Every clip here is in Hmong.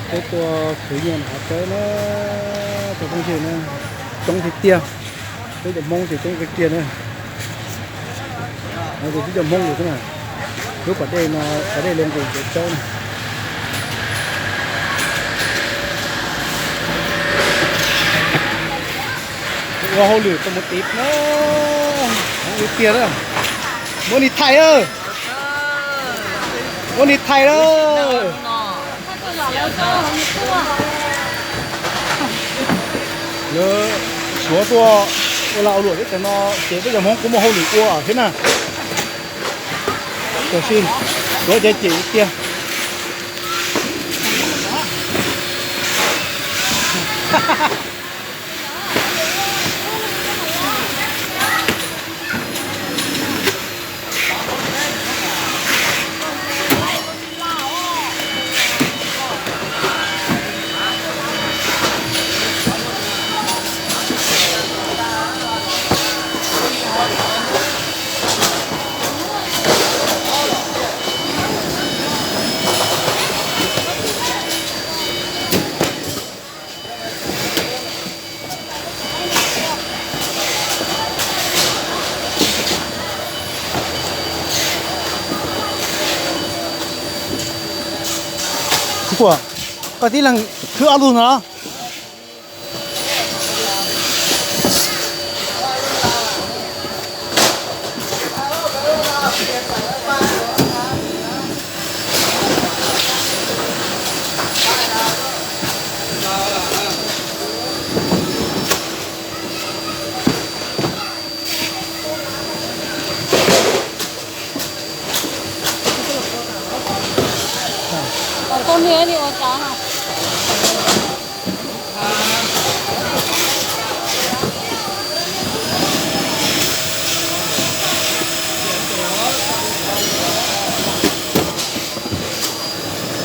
Peb tuaj khwv nyiaj nram hav teb na, cov phooj ywg na, coob tiag tiag. Peb cov Hmoob ces coob tiag tiag na. No ces peb cov Hmoob lawm xwb na. Lub pas dej no, pas dej Leej Nqus Kev Tsawb na. Ua hauj lwm tau mus tim na, ua tiag na. Muab ni thais a, muab ni thais na. Lawv Suav tuaj ua lag ua luam teb chaws no ces peb cov Hmoob kuj muaj hauj lwm ua thiab na. Tiam sis Suav ces cem tiag. Kuv, koj tib leeg khwv ob lub no.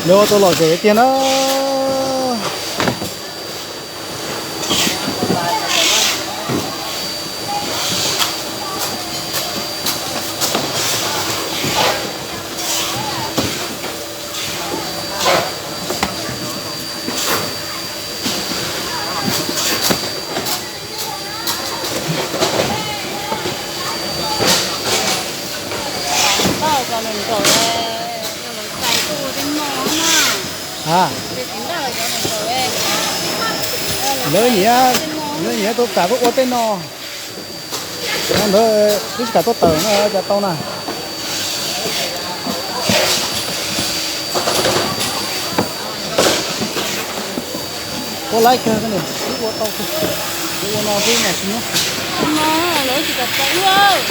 Lawv ua tau lom zem tiag na. A, lawv nyiam, lawv nyiam tau kam tuaj ua tej no. Ntawd wb tsis kam tuaj tawm no cas tau na. Ua laib kawg niam, wb ua tau, wb ua no xwb mas tsis muab.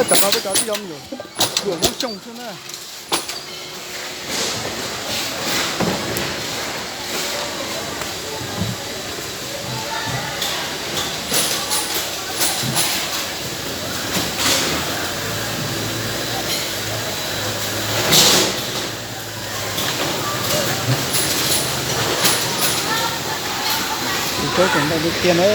Tam no peb cov twb yog me nyuam duam Hmoob Xyooj xwb na. Tus tub tseem ntau tiag tiag na.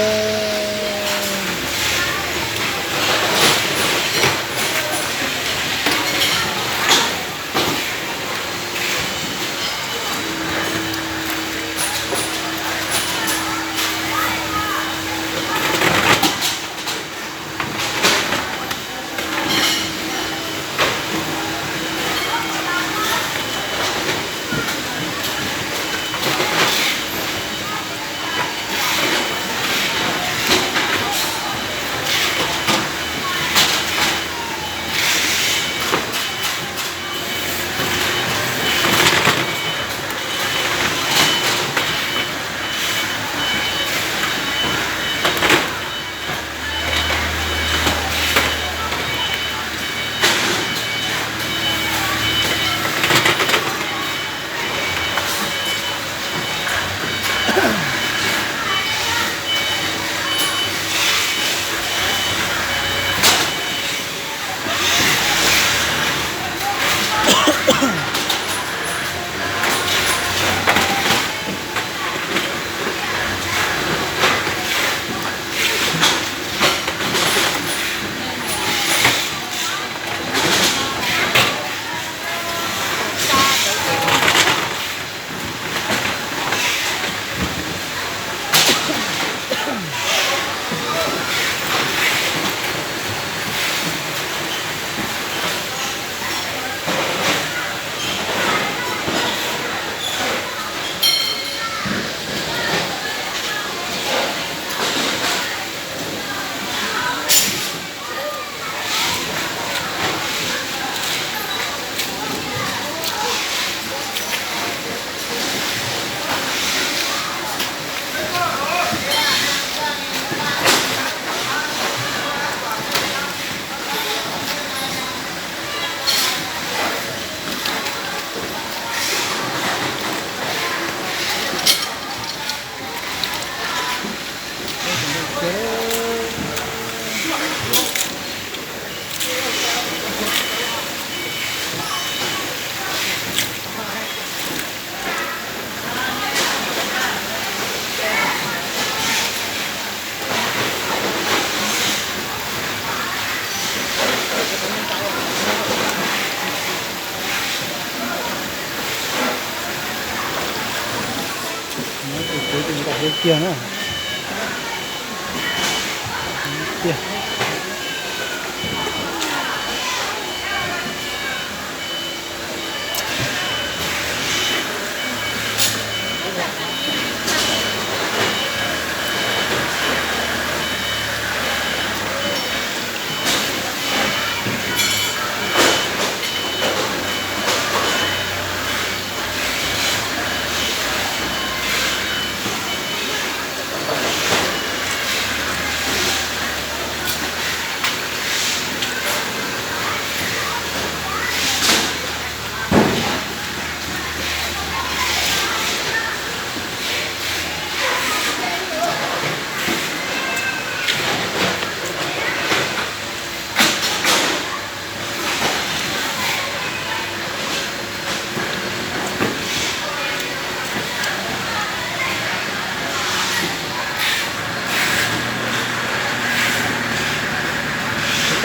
Kiag na. Kiag.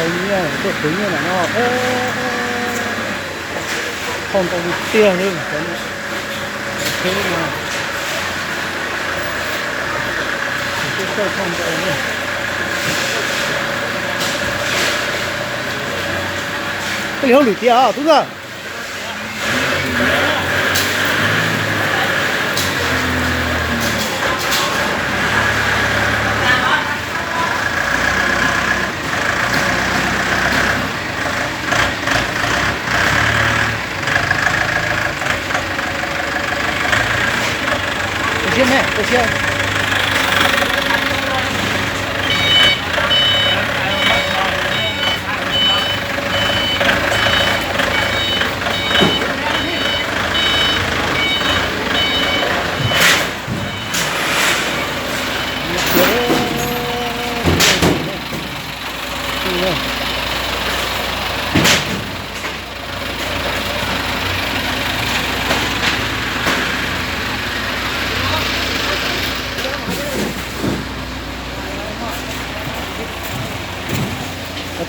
Tau nyiaj, tuaj khwv nyiaj ntawm no. Phauj ntau tiag tiag li. Cov no, cov theb no, cov theb txawj phauj ntau. Peb li hauj lwm tiag os tub ntxawg. Ua siab me, ua siab.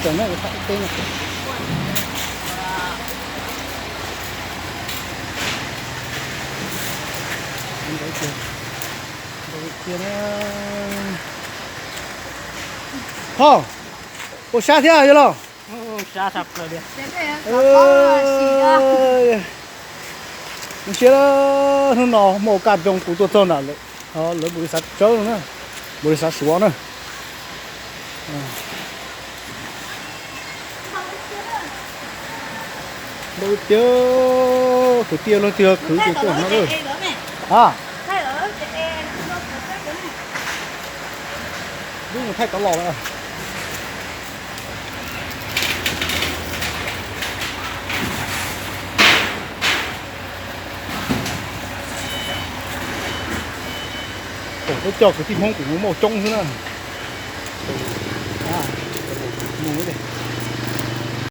Tseem na, teb na. Ntau tiag na. Ho, ua sab thiab yog los? Zoo siab, hnub no muaj kaj zoo kuv tuaj txog nram lawv npaum li xav tsawb no na, npaum li xav suav na. Ntau tiag, kwv tij luag twg khwv ces tuaj no lawm. A, wb mus thaij tod los lawm. Peb coj kwv tij Hmoob kuv muaj coob xwb na. Mus